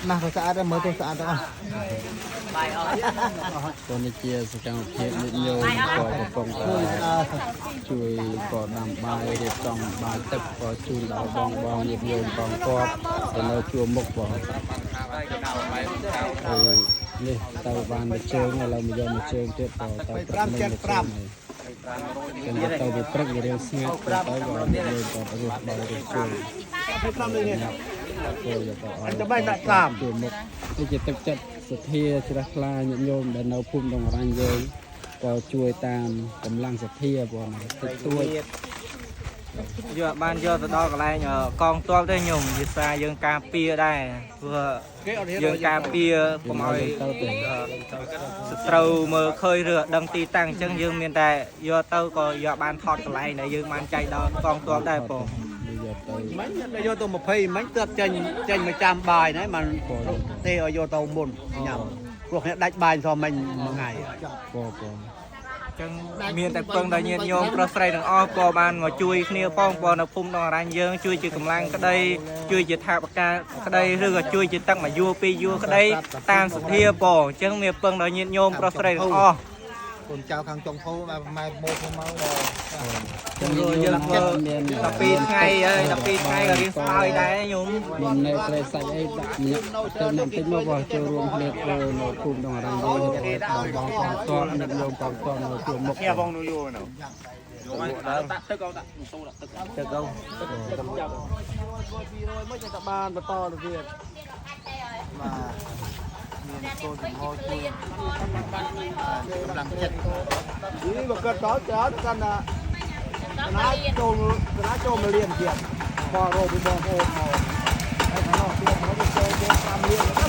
ម៉ាស់ក៏ស្អាតដែរមើលទៅស្អាតទាំងអស់ តនេះជាសកម្មភាពញាតិញោមក៏កំពុងតែជួយក៏ដាំបាយរៀបចំបាយទឹកក៏ជូនដល់បងបងញាតិញោមកងទ័ពដែលនៅជួរមុខបងហើយនេះទៅបានមួយជើងឥឡូវមកយកមួយជើងទៀតក៏ទៅព្រឹកមិញមួយជើងហើយតែទៅវាព្រឹកវារៀងស្ងាត់ទៅក៏ញាតិញោមក៏រស់ដល់រស់ជួយ 25នេះ ចូលយកទៅឲ្យ អញទៅបាយដាក់តាម ជួរមុខនេះជាទឹកចិត្តសទ្ធាជ្រះថ្លាញាតិញោមដែលនៅភូមិដងរ៉ាញ់យើងក៏ជួយតាមកម្លាំងសទ្ធាបងតិចតួច យកបានយកទៅដល់កន្លែងកងទ័ពទេញោមវាសារយើងការពារដែរព្រោះ គេអត់ហ៊ាន យើងការពារកុំឲ្យ ទៅទេ សត្រូវមើលឃើញឬដឹងទីតាំងអញ្ចឹងយើងមានតែយកទៅក៏យកបានថតកន្លែងដែលយើងបានចែកដល់កងទ័ពដែរបង យកទៅ មិញយកទៅ20មិញទើបចេញចេញមកចាំបាយហ្នឹងมันទេឲ្យយកទៅមុនញ៉ាំព្រោះគ្នាដាច់បាយសមមិញមួយថ្ងៃ បងបង ចឹងមានតែពឹងដល់ញាតិញោមប្រុសស្រីទាំងអស់ក៏បានមកជួយគ្នាផងបងនៅភូមិដងរ៉ាញ់យើងជួយជាកម្លាំងក្តីជួយជាថវិកាក្តីឬក៏ជួយជាទឹកមួយយួរពីរយួរក្តីតាមសទ្ធាបងអញ្ចឹងមានពឹងដល់ញាតិញោមប្រុសស្រីទាំងអស់ កូនចៅខាងចុងភៅមកម៉ែម៉ូតមកដល់ ចឹង យើងធ្វើ12ថ្ងៃហើយ12ថ្ងៃក៏រៀងស្បើយដែរញោម មាននៅត្រីសាច់អីដាក់ញាក់ទៅនឹងតិចមកបងចូលរួមគ្នាធ្វើនៅភូមិដងរ៉ាញ់យើងបងបងកងទ័ពញាតិញោមកងទ័ពនៅជួរមុខ គ្នាបងនោះយូរនៅ ទឹកកូន 200មកจะបានបន្តទៅទៀត បាទមានកូនចំហជួយកម្លាំងចិត្ត នេះបើកើតដល់ច្រើនកាន់ណាណាចូលណាចូលមកលៀនទៀតបងរោពីបងប្អូនមក